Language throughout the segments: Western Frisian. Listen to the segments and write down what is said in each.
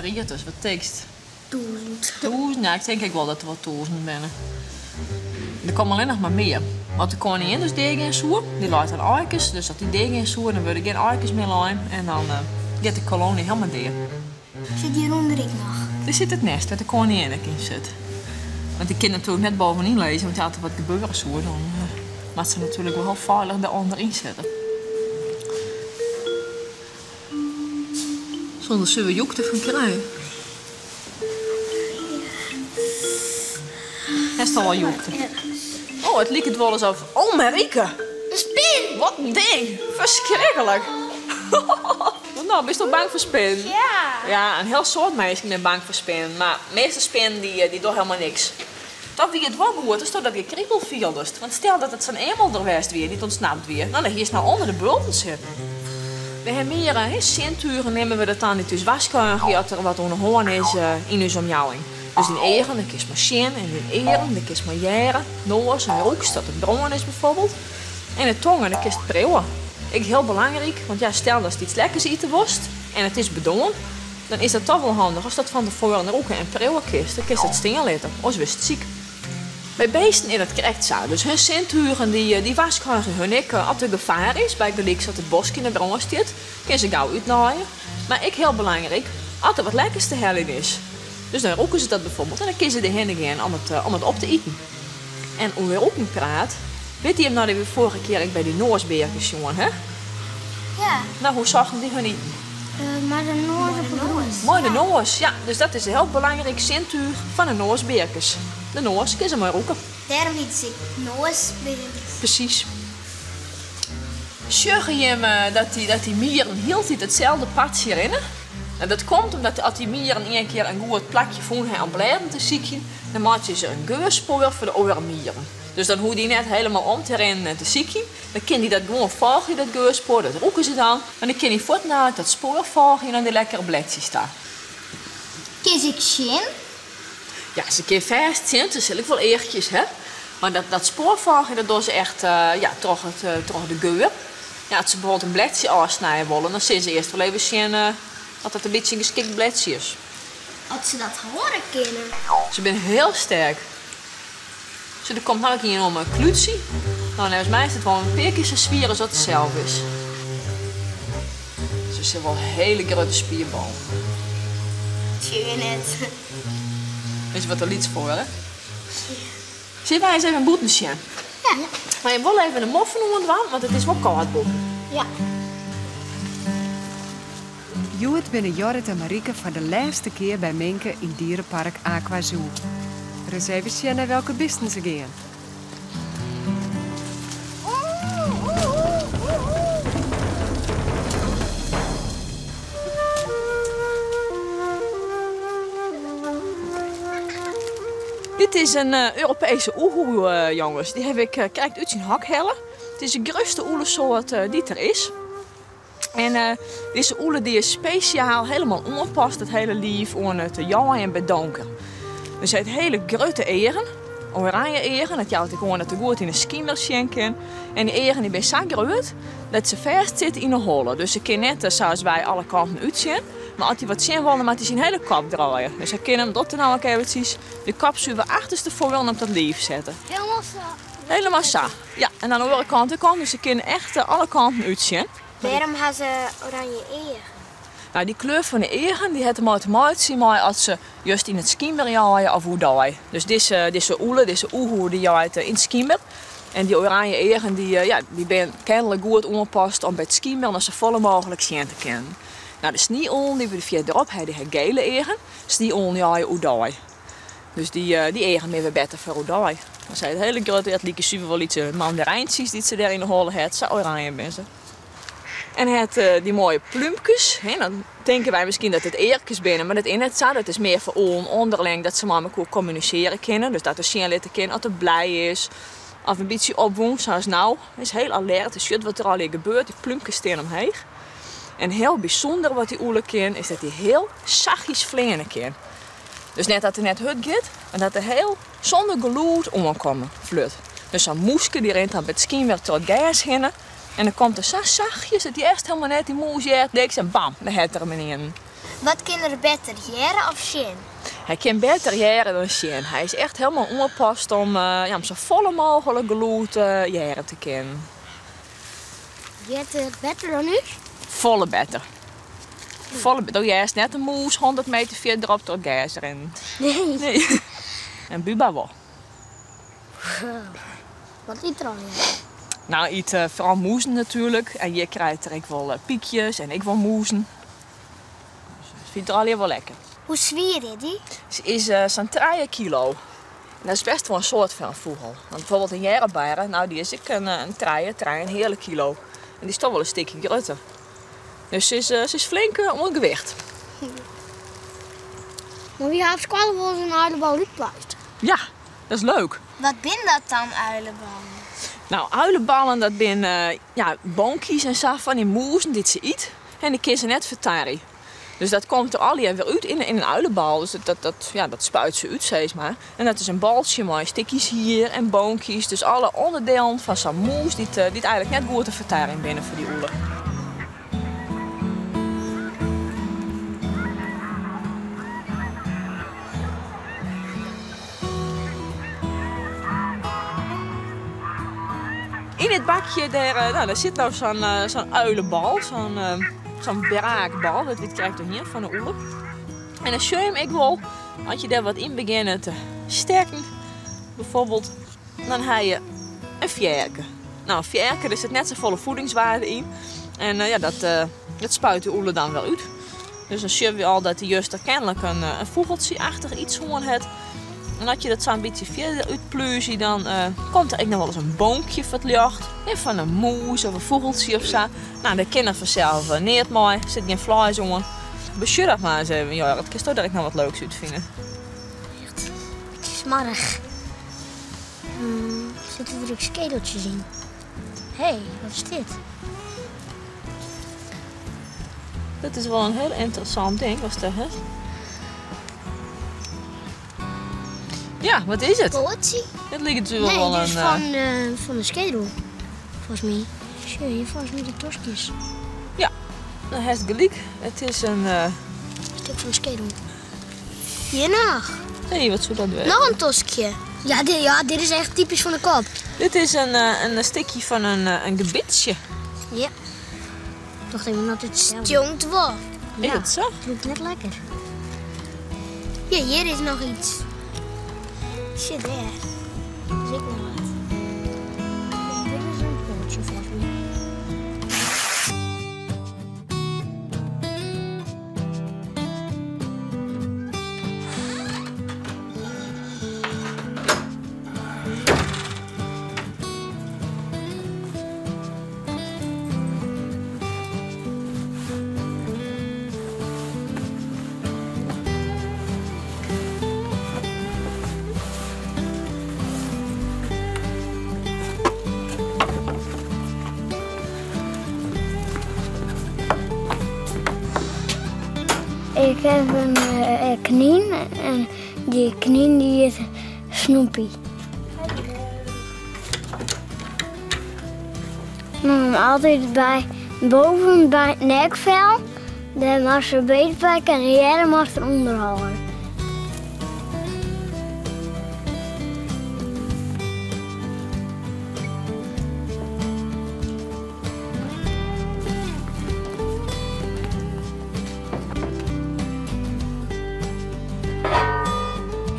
Ried ris, wat tinkst? Tûzen. Tûzen? Ja, ik tink ek wol dat der wol tûzen binne. Der komme allinnich mar mear. As de koningin dus deagean soe, dy leit dan aaikes, dus as dy deagean soe, dan wurde gjin aaikes mear lein en dan giet de koloanje helemaal dea. Sit hjirûnder ek noch? Dêr sit it nêst wêr't de koningin ek yn sit. Want dy kin natuerlik net bovenyn lizze, want as der wat gebeure soe, dan moat se natuerlik wol hiel feilich dêr ûnderyn sitte. Sûnder suver jokte fan krije. Hast al wol jokte? Oh, it liket wol asof. Oh, Marieke! In spin! Wat in ding! Ferskriklik! Wat no, bist al bang foar spinnen? Ja. Ja, in hiel soad minsken binne bang foar spinnen, mar de measte spinnen dy dogge helemaal niks. Toch wie it wol goed asto dat gekribel fieldest, want stel dat it sa'n eamelder west wie dy't ûntsnapt wie, no dan hiest no ûnder de bulten sitten. We ha mear hè, sintugen neame we dat dan, dy't ús warskôgje as der wat oan de hân is yn ús omjouwing. Dus dyn eagen, dêr kinst mei sjen, en dyn earen, dêr kinst mei hearre, noas en rûkst dat der brân is bijvoorbeeld. En de tonge, dêr kinst priuwe. Ek hiel belangryk, want ja, stel datst yts lekkers ite wolst en it is bedoarn, dan is dat toch wol handich ast dat fan tefoaren rûke en priuwe kinst. Dan kinst it stean litte, oars wurdst siik. By beesten is dat krekt sa. Dus hun sintugen dy warskôgje hun ek as der gefaar is. Bygelyks as it bosk yn 'e brân stiet, kinne se gau útnaaie. Mar ek hiel belangryk, as der wat lekkers te heljen is. Dus dan rûke se dat bijvoorbeeld en dan kinne se derhinne gean om it op te iten. En oer rûken praat, wit jim no dat we foarige kear ek by dy noasbearkes sjoen ha? Ja. No, hoe sochten dy hun iten? Mei de noas op 'e noas. Mei de noas, ja. Dus dat is in hiel belangryk sintúch fan de noasbearkes. De noas kinne se mei rûke. Dêrom hjit se ek noasbearkes. Presys. Sjogge jimme dat dy mieren hieltyd itselde padsje rinne? En dat komt omdat as dy mieren ien kear in goed plakje fûn ha om blêden te sykjen, dan meitsje se in geurspoar foar de oare mieren. Dus dan hoege dy net helemaal om te rinnen en te sykjen. Dan kin dy dat gewoan folgje, dat geurspoar, dat rûke se dan. En dan kin dy fuortendalik dat spoar folgje nei dy lekkere bledsjes ta. Kin se ek sjen? Ja, se kin fêst sjen, se sil ek wol eachjes ha. Mar dat spoar folgje, dat dogge se echt ja, troch troch de geur. Ja, as se bijvoorbeeld in bledsje ôfsnije wolle, dan sille se earst wol even sjen oft dat in bytsje in geskikt bledsje is. Oft se dat hâlde kinne. Se binne hiel sterk. Sjoch, der komt no ek ien oan mei in klútsje. No, neffens my is dit wol in pear kear sa swier as dat it sels is. Se sille wol hiele grutte spierballen. Sjoch je net. Is wat te lyts foar, hè? Sille wy ris even bûten sjen? Ja. Mar je wol even de moffen oandwaan, want it is wol kâld bûten. Ja. Hjoed binne Jorrit en Marieke foar de lêste kear by Minke yn dierepark AquaZoo. Ris even sjen nei welke bisten se gean. Dit is in Europese oehoe, jonges. Dy haw ik krekt út syn hok helle. It is de grutste ûlesoart dy't der is. En dizze ûle dy is spesjaal helemaal oanpast, it hiele liif, oan it jeien by donker. Dus hy hat hiele grutte eagen, oranje eagen, dat jout ek oan dat er goed yn 'e skimer sjen kin. En dy eagen dy binne sa grut dat se fêst sitte yn 'e holle. Dus se kin net sa as wy alle kanten útsjen, mar as hy wat sjen wol, dan moat hy syn hiele kop draaie. Dus hy kin him, docht er no ek eventsjes, de kop suver achterstefoaren op dat liif sette. Helemaal sa? Helemaal sa, ja. En dan de oare kant ek om, dus se kin echt alle kanten útsjen. Wêrom ha se oranje eagen? Nou, dy kleur fan de eagen dy hat dermei te meitsjen mei as se just yn it skimer jeie of oerdei. Dus dizze, dizze ûle, dizze oehoe, dy jeit yn it skimer. En dy oranje eagen dy, ja, dy binne kennelik goed oanpast om by it skimer noch safolle mooglik sjen te kinnen. Nou, de snie-ûlen dy't we fierderop ha, dy ha gele eagen. Snie-ûlen jeie oerdei. Dus dy, dy eagen binne wer better foar oerdei. Dan sy it hiele grutte, it like suver wol lytse mandarijntsjes dy't se dêr yn 'e holle hat. Sa oranje binne se. En hat dy moaie plúmkes. Hè, dan tinke wy miskien dat it earkes binne, mar dat is net sa. Dat is mear foar ûlen ûnderling dat se mei mekoar kommunisearje kinne. Dus dat er sjen litte kin oft er blij is of in bytsje opwûn, sa as no. Hy is hiel alert, hy sjocht wat der allegear gebeurt. Dy plúmkes stean omheech. En hiel bysûnder wat dy ûle kin, is dat hy hiel sachtjes fleane kin. Dus net dat er net hurd giet, mar dat er hiel sûnder gelûd oankomme flut. Dus sa'n mûske dy rint dan by it skynwer troch it gers hinne en dan komt er sa sachtjes dat dy earst helemaal net, dy mûs heart niks en bam, dan hat er him ynienen. Wat kin er better, hearre of sjen? Hy kin better hearre dan sjen. Hy is echt helemaal oanpast om, ja, om safolle mooglik gelûd hearre te kinnen. Heart er better dan ús? Folle better. Folle better. Do hearst net in mûs 100 meter fierderop troch it gers rinnen. Nee. Nee. En Buba wol. Wat yt er allegear? Nou, hy yt foaral mûzen natuerlik. En hjir krijt er ek wol pykjes en ek wol mûzen. Dus dat fynt er allegear wol lekker. Hoe swier is dy? Se is sa'n trije kilo. En dat is best wol in soad foar in fûgel. Want bijvoorbeeld in earrebarre, nou dy is ek in trije, trije en in heale kilo. En dy is toch wol in stikje grutter. Dus se is flink oan gewicht. Mar wy ha op skoalle wolris in uilebal útpluist. Ja, dat is leuk. Wat binne dat dan, uileballen? Nou, uileballen dat binne, ja, bonkies en sa fan dy mûzen dy't se yt. En dy kin se net fertarje. Dus dat komt der allegear wer út yn in uilebal. Dus dat spuit se út, sis mar. En dat is in baltsje mei stikjes hier en bonkies. Dus alle onderdelen fan sa'n mûs dy't eigenlik net goed te fertarjen binne foar dy ûle. Yn it bakje dêr, nou, dêr sit no sa'n uilebal, sa'n braakbal, dat wy krekt doorheen fan de ûle. En dan sjoch je him ek wol, as je dêr wat yn begjinne te stekken, bijvoorbeeld, dan ha je in fearke. Nou, in fearke, dêr sit net safolle voedingswaarde yn. En ja, dat spuit de ûle dan wer út. Dus dan sjogge we al dat dy juster kenlik in fûgeltsje-achtich iets hân hat. En as je dat sa'n bytsje fierder útpluizje, dan komt der ek noch wolris in bonkje foar it ljocht. Ja, fan in mûs of in fûgeltsje of sa. Nou, dêr kin er fansels neat mei, der sit gjin fleis oan. Besjoch dat mar ris even, Jorrit. Kinsto dêr ek noch wat leuks út fine? Echt in bytsje smoarch. Sitte der ek skedeltsjes yn? Hé, wat is dit? Dat is wol in hiel ynteressant ding, watst dêr hast. Ja, wat is it? Poatsje? Dit liket wol Nee, wol dit is in, fan de skedel, folgens my. Sjoch, hier folgens my de toskjes. Ja, dan hast gelyk. It is in stik fan de skedel. Hjir noch. Hé, wat soe dat wêze? Noch in toskje. Ja, dit is echt typysk fan de kop. Dit is in stikje fan in gebitsje. Ja. Ik tocht even dat it stjonkt wol. Is it sa? Het rûkt net lekker. Ja, hjir is noch iets. Sjoch dêr. Is ek noch wat. Ja, dit is in poatsje folgens my. Ik heb in knyn en dy knyn dy hjit Snoepy. Moat altyd by boven by it nekfel, dêr moatst er beetpakke en de earm moatst er ûnderhâlde.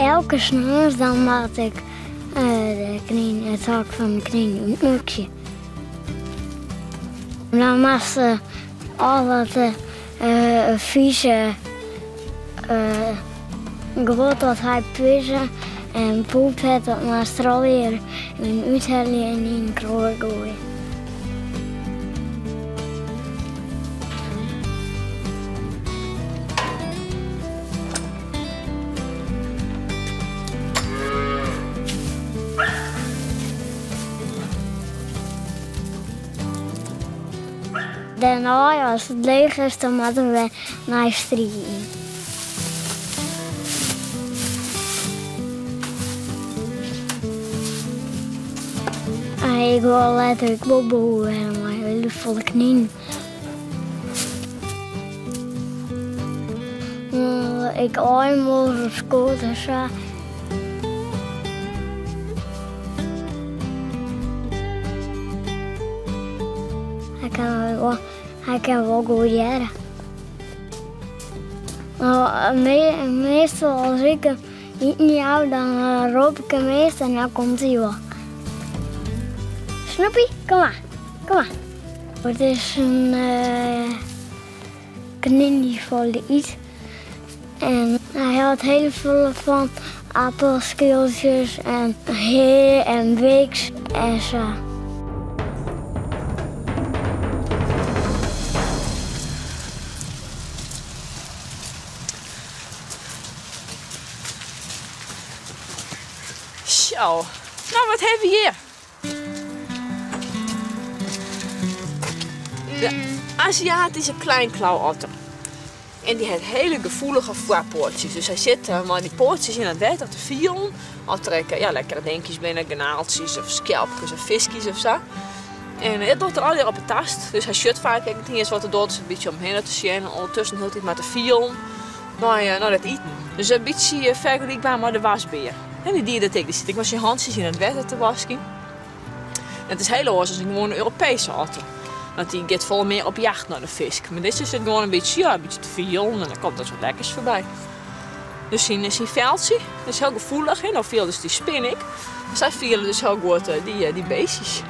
Elke sneins dan moat ik de knyn, it hok fan de knyn útmûkje. Dan moatst al dat fize guod dat hy pisse en poept hat, dat moatst der allegear yn úthelje en yn in kroar goaie. Dêrnei, as it leech is, dan moatte we wer nij strie yn. Ik wol letter ek wol boer wurde mei hiele folle kninen. Ik aai him wolris op skoat en sa. Hy kin wol, hy kin wol goed hearre. Meastal as ik him iten jou, dan rop ik him earst en dan komt hy wol. Snoepie, kom mar, kom mar. It is in knyn dy't folle yt. En hy hâldt hiel folle fan apelskyltsjes en hea en wiks en sa. Zo, nou wat hebben we hier? De Aziatische kleinklauwotter. En dy hat hiele gefoelige foarpoatsjes. Dus hy sit mei dy poatsjes yn it wetter te fielen oft der ek ja, lekkere dinkjes binne, garnaaltsjes of skelpkes of fiskjes of sa. En dat docht er allegear op 'e tast. Dus hy sjocht faak ek net iens wat er docht, dus in bytsje om hinne te sjen en ûndertusken hieltyd mar te fielen nei dat iten. Dus in bytsje fergelykber mei de waskbear. En dy die dat ek. Dy sit ek mei syn hantsjes yn it wetter te waskjen. En it is hiel oars as in gewoane Europeeske otter. Want dy giet folle mear op jacht nei de fisk. Mar dizze sit gewoan in bytsje, ja, in bytsje te fielen en dan komt der wat lekkers foarby. Dus syn, syn feltsje is hiel gefoelich. Hè? No fielde se dy spin ek. Sy fiele dus hiel goed dy, dy beestjes.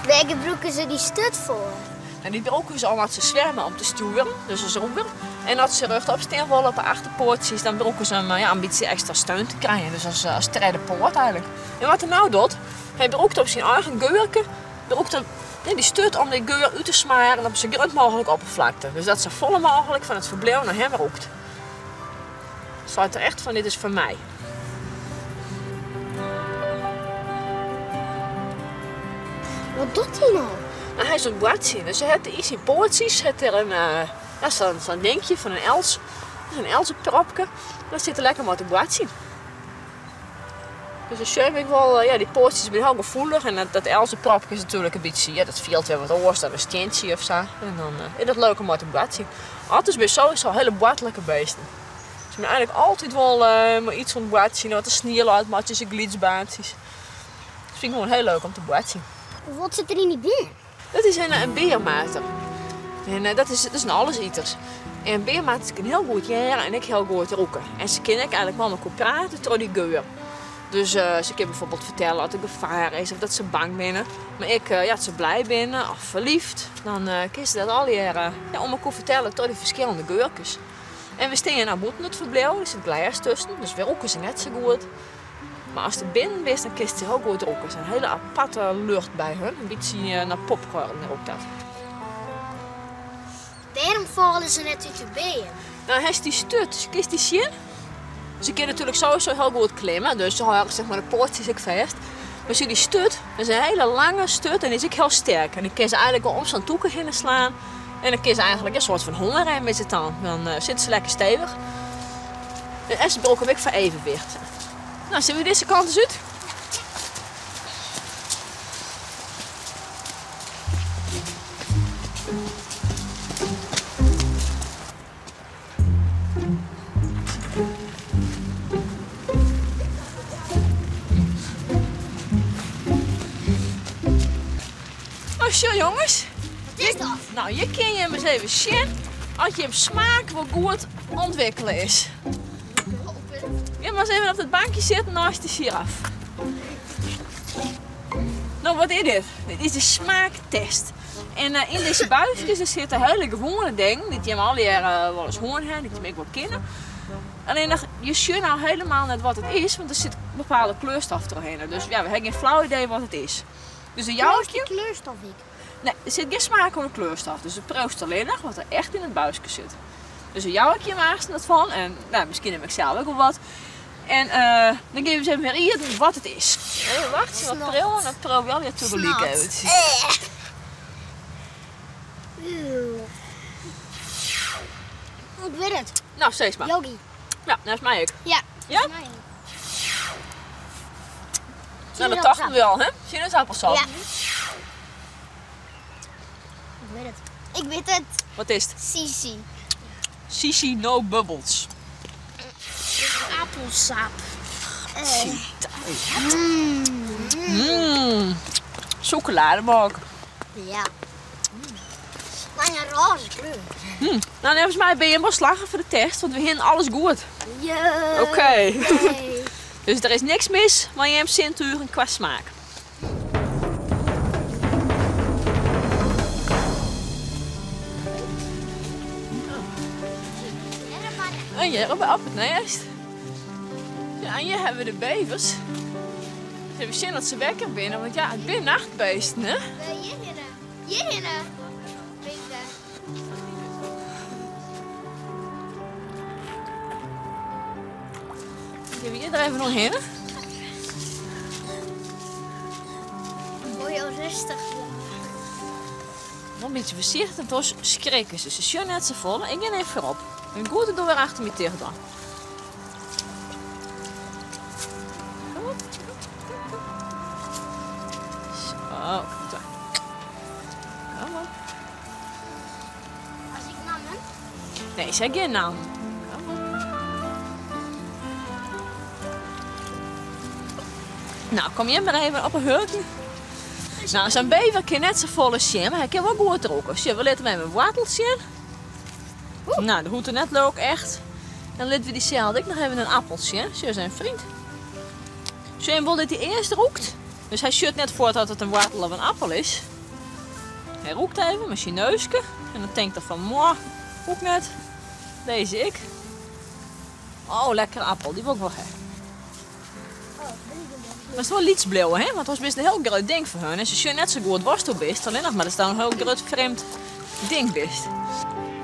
Wêr gebrûke se dy sturt foar? En dy brûke se om as se swimme om te stjoeren, dus as roeier. En as se rjochtop stean wolle op de achterpoatsjes, dan brûke se him ja, in bytsje ekstra steun te krijen. Dus as, as tredde poat eigentlik. En wat er no docht, hy brûkt op syn eigen geurke, brûkt er dy sturt om dy geur út te smaren op sa grut mooglik opperflakte. Dus dat sa folle mooglik fan it ferbliuw nei him rûkt. Seit er echt fan dit is foar my. Wat docht hy no? No, hy is oan it boartsjen. Dus hy hat yn syn poatsjes hat er in, ja, sa'n sa'n dinkje fan in els. In elzepropke. Dêr sit er lekker mei te boartsjen. Dus dan sjoch ik wol, ja, dy poatsjes binne hiel gefoelich en dat, dat elzepropke is natuerlik in bytsje, ja, dat fielt wer wat oars dan in stientsje of sa. En dan is dat leuk om mei te boartsjen. Otters binne sowieso hiele boartlike beesten. Se binne eigentlik altyd wol mei iets oan it boartsjen, wat de snie leit, meitsje se glydsbaantsjes. Dat fyn ik gewoan hiel leuk om te boartsjen. Wat sit der yn dy beam? Dat is in beermater. En dat is, dat is in allesiter. En beermaters kinne hiel goed hearre en ek hiel goed rûke. En se kinne ek eigentlik mei elkoar prate troch dy geur. Dus se kinne bijvoorbeeld fertelle as der gefaar is of dat se bang binne. Mar ek ja, as se blij binne of ferliefd, dan kinne se dat allegear ja, oan elkoar fertelle troch dy ferskillende geurkes. En we steane no bûten it ferbliuw, der sit glês tusken, dus we rûke se net sa goed. Mar ast der binnen bist, dan kinst se hiel goed rûke. Der is in hiele aparte lucht by hun, in bytsje nei popcorn rûkt dat. Wêrom falle se net út de beam? No, hast dy sturt, dus kinst dy sjen. Se kinne natuerlik sowieso hiel goed klimme, dus se hâlde zeg maar de poatsjes ek fêst. Mar sjoch dy sturt, dat is in hiele lange sturt en dy is ek hiel sterk. En dy kinne se eigentlik wol om sa'n tûke hinne slaan. En dan kinne se eigentlik in soart fan hongerrem is it dan. Dan sitte se lekker stevich. En se brûke him ek foar evenwicht. No, sille we dizze kant ris út? Oh, sjoch jonges. Wat is dat? No, hjir kinne jim ris even sjen oft jim smaak wol goed ûntwikkele is. Gean mar ris even op dat bankje sitten neist de giraf. No, wat is dit? Dit is de smaaktest. En yn dizze buiskes der sitte hiele gewoane dingen dy't jim allegear wolris hân ha, dy't jim ek wol kinne. Allinnich, je sjogge no helemaal net wat it is, want der sit bepaalde kleurstof trochhinne. Dus ja, we ha gjin flau idee wat it is. Dus de Proefst joukje. de kleurstof ek? Nee, der sit gjin smaak oan de kleurstof. Dus do proefst allinnich wat der echt yn it buiske sit. Dus dan jou ik jim aansten dat fan en no, miskien nim ik sels ek wol wat. En dan gean we ris even rieden wat it is. Even wachtsje, wat priuwen, dan priuwe we allegear tagelyk eventsjes. Ik wit it. No, sis mar. Yogi. Ja, neffens my ek. Ja. Ja? No, dat tochten we al, hè? Sinaasappelsap. Ja. Ik wit it. Ik wit it. Wat is it? Sisi. Sisi no bubbles. Appelsap. Mmm. Sûkelademolke. Ja. Mei in rôze kleur. No, neffens my binne jim wol slagge foar de test, want we hienen alles goed. Jee. Oké. Dus der is niks mis mei jim sintugen kwa smaak. En hjir op it nêst. Ja, en hjir hawwe we de bevers. Even sjen oft se wekker binne, want ja, it binne nachtbeesten, hè? Hjirhinne. Hjirhinne. Gean we hjir der even oerhinne? Wol jo rêstich Wol in bytsje foarsichtich, want oars skrikke se. Se sjogge net safolle. Ik gean even foarop. En goed de doar achter my ticht dwaan. Kom op, kom, kom, kom. Zo, kom Kom op. As ik nammen? Nee, sy gjin naam. Kom op. Nou, kom jim mar even op 'e hurken. Nou, sa'n bever kin net safolle sjen, mar hy kin wol goed rûke. Sjoch, we litte him even in woartel sjen. Nou, de hoecht er net leuk echt. Dan litte we dyselde ek noch even in appel sjen. Sjoch, zijn vriend. Sjoch, en wol dat hy earst rûkt. Dus hy sjocht net fuort dat it in woartel of in appel is. Hy rûkt even mei syn neuske en dan tinkt er fan, moah, rûkt net. Dizze ek. Oh, lekkere appel, dy wol ik wol ha. Moatst wol lyts bliuwe, hè? Want oars bist in hiel grut ding foar hun. En se sjogge net sa goed watsto bist, allinnich mar datst dan in hiel grut frjemd ding bist.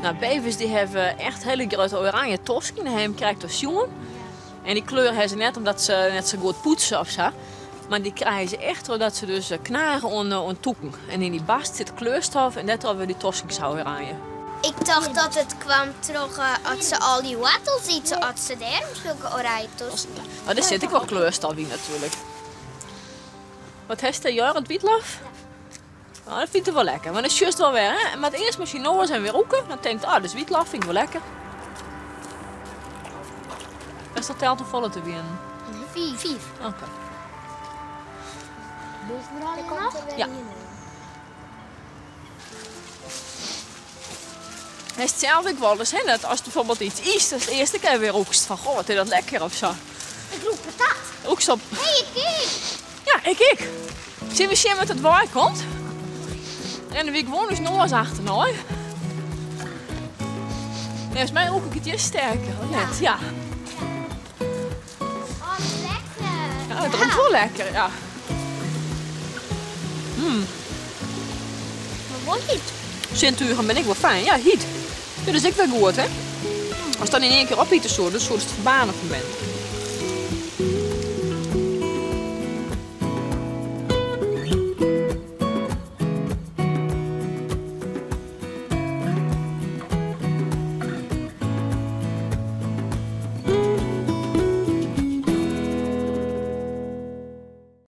Nou, bevers dy hawwe echt hiele grutte oranje tosken. Dy ha jim krekt al sjoen. En dy kleur ha se net omdat se net sa goed poetse of sa. Mar dy krije se echt trochdat se dus knage oan tûken. En yn dy bast sit kleurstof en dêrtroch wurde dy tosken sa oranje. Ik tocht dat it kwam troch as se al dy woartels ite, as se dêrom sulke oranje tosken ha. Mar der sit ek wol kleurstof yn natuerlik. Wat hast dêr, Jorrit? Wytlof? Oh, dat fynt er wol lekker. Mar dan sjochst wol wer, hè? Moat earst mei syn noas en wer rûke. Dan tinkt er, oh, dat is wytlof, fyn ik wol lekker. Hast al teld hoefolle it der wienen? Fiif. Fiif. Oké. Ja. Hast sels ek wolris, hè, dat ast bijvoorbeeld iets ytst, datst earst ek even wer rûkst fan, goh, wat is dat lekker of sa. Ik rûk patat. Rûkst op. Hé, ik ek. Ja, ik ek. Sille we sjen wêr't it wei komt? Rinne wy gewoan ús noas achternei. Neffens my rûk ik it hjir sterker, of net? Ja. Oh, lekker. Ja, it rûkt wol lekker, ja. Mm. Mar wol hyt. Sintugen binne ek wol fijn. Ja, hyt. Ja, dat is ek wer goed, hè? Ast dan yn ien kear opite soe, dan soest ferbaarne fan binne.